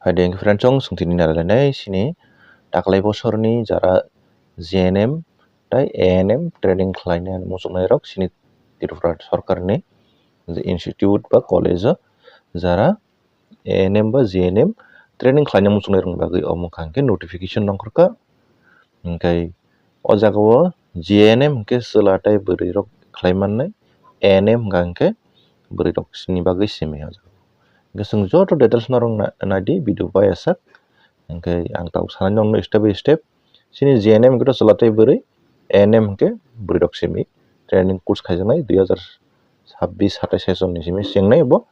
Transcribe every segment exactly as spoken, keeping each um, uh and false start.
Adi hwnkhe friends, chwng swngchini nailainai sini taklai bosorni jara G N M tei A N M training khlainai muchungnairok sini Tripura sorkarni institute ba college o jara A N M ba G N M training khlaina muchungnairokni bagwi omo wngkha hwnkhe notification nongkhorkha. Hwnkhe o jagao G N M hwnkhe chwla tei bwrwirok khlai mannai, A N M hwnkha hwnkhe bwrwirokni bagwi simi o jaga. Hwnkhe chwng joto details norok na-, naidi video bai asak. Hwnkhe ang tabuk sanai nongno step by step. Chini G N M hwnkhe chwla tei bwrwi, A N M hwnkhe bwrwirok simi. Training course khaijaknai dui hazar sabbish satais session ni simi chengnai bo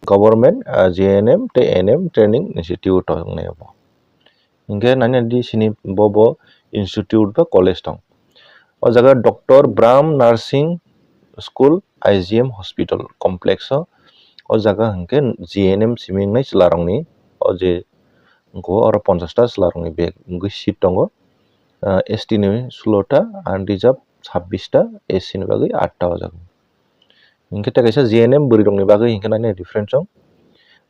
government, ah, G N M tei A N M training institute o wngnai bo. Hwnkhe nani di sini bo bo institute ba college tong. O jaga Doctor Bram Nursing School, I G M Hospital Complex o. O jaga hwnkhe G N M simi wngnai chwlarokni, o je wngkho oro ponchash ta chwlarokni bag wngwi seat tongo. Ah, S T ni sulo ta, unreserved sabbish ta, S C ni bagwi aat ta o jaga. Hwnkhe tei kaisa G N M bwrwirokni bagwi hwnkhe nani different song.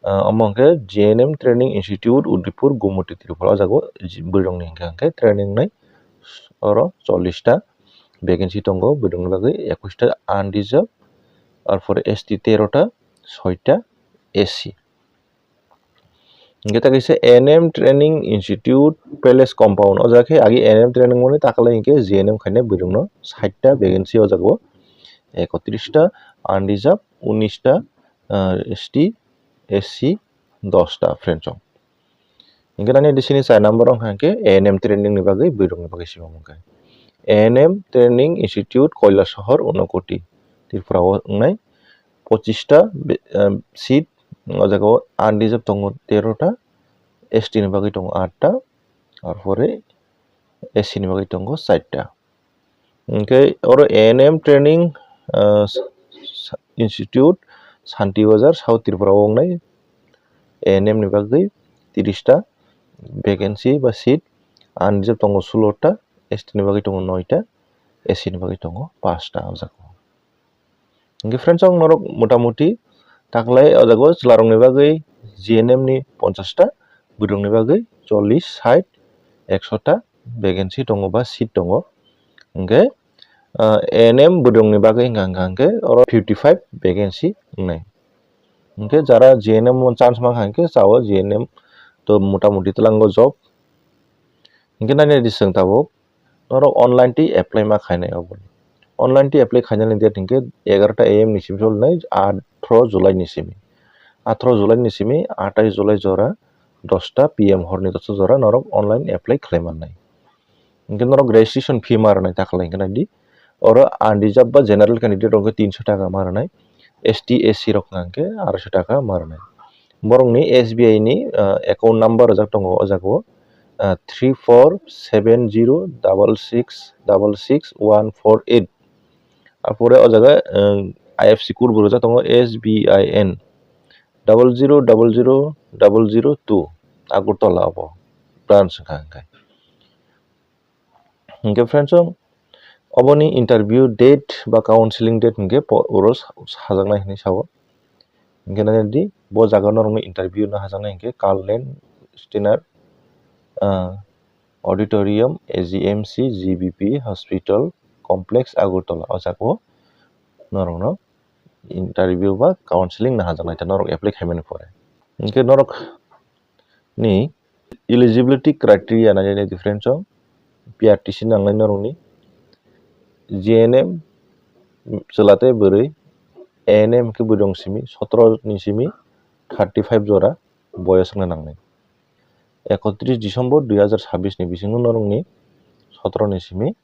Ah, omo hwnkhe G N M Training Institute, Udaipur, Gumoti, Tripura. O jaga o bwrwirokni hwnkhe, hwnkhe training nai oro chollish ta vacancy tongo, bwrwirokni bagwi ekush ta unreserved, arpore S T tero ta, soi ta S C. Hwnkhe ta kaisa A N M Training Institute Palace Compound. O jaga khe agi A N M training mani takalai hwnkhe G N M khainai bwrwirokno sait ta vacancy o jaga o, ekotris ta unreserved, unis ta, ah, S T, S C, dos ta friends o. Hwnkhe nani di sini char number o hwnkha hwnkhe A N M training ni bagwi bwrwirokni bagwi simi hwnkhe A N M Training Institute, Kailasahar, Unakoti, Tripura o wngnai pochis ta be-, ah, seat. O jaga o unreserved tongo tero ta, S T ni bagwi tongo aat ta, arpore S C ni bagwi tongo sait ta. Hwnkhe oro A N M training, ah, s-, s-, institute Santi Bazar, South Tripura o wngnai. A N M ni bagwi tris ta vacancy ba seat, unreserved tongo sulo ta, S T ni bagwi tongo noi ta, S C ni bagwi tongo panch ta o jaga o. Hwnkhe friends, ang norok motamuti taklai o jaga o chwlarokni bagwi G N M ni ponchash ta, bwrwirokni bagwi chollish, sait, ekso ta vacancy tongo ba seat tongo. Hwnkhe, ah, A N M bwrwirokni bagwi hwnkha, hwnkha hwnkhe oro fifty five vacancy wngnai. Hwnkhe jara G N M o chance mankha hwnkhe chao G N M to motamuti twlango job. Hwnkhe nani di chwng tabuk norok online twi apply ma khainai obo. Online twi apply khainani date hwnkhe egarota A M ni simi solnai athro July ni simi. Athro July ni simi atais July jora dos ta P M horni dos ta jora norok online apply khlai mannai. Hwnkhe norok registration fee ma rwnai takhwlai hwnkhe naidi. Oro unreserved ba general candidate rok hwnkhe tinso taka ma rwnai. S T, S C rok hwnkhe aroiso taka ma rwnai. Borokni S B I ni, ah, account number rijak tongo o jaga o, ah, three four seven zero double six double six one four eight. Arpore o jaga, ah, I F S C code bo rijak tongo S B I N double zero double zero double zero two, Agartala obo branch wngkha hwnkhe. Hwnkhe friends, oboni interview date ba counseling date hwnkhe po-, oro sa-, sajaknai hinwi sao. Hwnkhe nai di, bo jaga norokni interview no hajaknai hwnkhe Carlton Center, ah, Auditorium, A G M C, G B P Hospital Complex, Agartala. O jaga o norokno interview ba counseling no hajaknai ta norok apply khaimani pore. Hwnkhe norok ni eligibility criteria nai nai different song. P R T C nangnai norokni, G N M chwla tei bwrwi, A N M khe bwrwi rok simi sotro ni simi thirty five jora boyos wngna nangnai. Ekotris December dui hazar sabbish ni bisingo norokni sotro ni simi,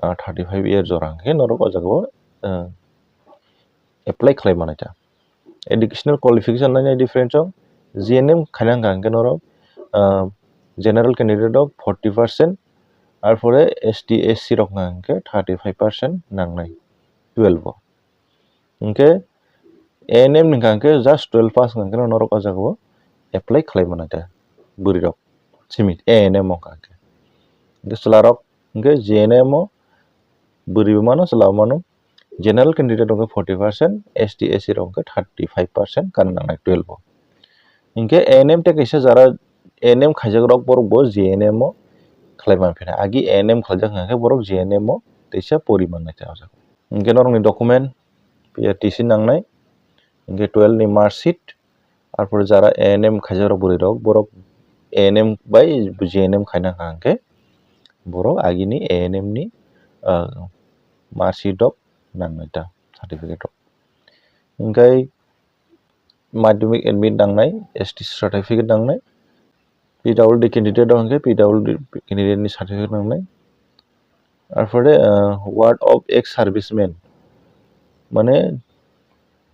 ah, thirty five year jora hwnkhe norok o jaga o, ah, apply khlai manai ta. Educational qualification nai nai different song. G N M khaina hwnkha hwnkhe norok, ah, general candidate rok forty percent, arpore S T, S C rok hwnkha hwnkhe thirty five percent nangnai twelve o. Hwnkhe A N M ni hwnkha hwnkhe just twelve pass hwnkha hwnkhe norok o jaga o apply khlai manai ta bwrwi rok simi A N M o hwnkha hwnkhe. Hwnkhe chwla rok hwnkhe G N M o bwrwi bo mano chwla bo mano. General candidate rok hwnkhe forty percent, S T, S C rok hwnkhe thirty five percent kana nangnai twelve o. Hwnkhe A N M tei kaisa jara A N M khaijak rok borok bo J N M o khlai man phina. Agi A N M khaijak hwnkhe borok J N M o teisa pori mannai ta o jaga. Hwnkhe norokni document P R T C nangnai, hwnkhe twelve ni mark sheet, arpore jara A N M khaijak rok bwrwi rok borok A N M bai J N M khaina hwnkha hwnkhe borok agini A N M ni, ah, mark sheet rok nangnai ta, certificate rok. Hwnkhe madhyamik admit nangnai, S T C certificate nangnai, P W D candidate rok hwnkhe P W D candidate ni certificate nangnai. Arpore, ah, ward of ex serviceman, mane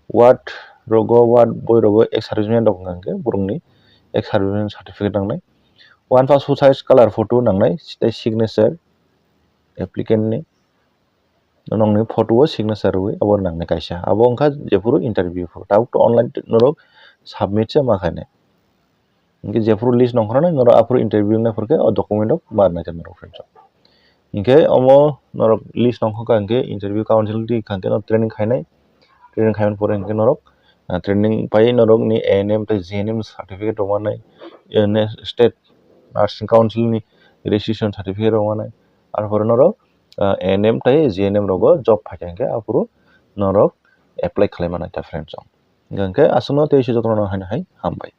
ward rogo, ward boi rogo ex serviceman rok hwnkha hwnkhe borokni ex serviceman certificate nangnai. One passport size color photo nangnai, tei signature applicant ni. Nokni photo o signature rwui abo nangnai kaisa. Abo wngkha jephuru interview phuru. Tabuk to online norok submit se ma khainai. Hwnkhe jephuru list nongkhornai norok aphuru interview wngnai phuru khe o document rok ma rwnai khe norok friends rok. Hwnkhe omo norok list nongkhorkha hwnkhe interview council twi kha hwnkhe norok training khainai. Training khaimani pore hwnkhe norok, ah, training pai norokni A N M tei J N M certificate rok manai, eh, ne-, state nursing council ni registration certificate rok manai. Arpore norok, ah, A N M tei J N M rogo job phaikha hwnkhe aphuru norok apply khlai manai ta friends rok. Hwnkhe aswkno tei se jotono haino hai hambai.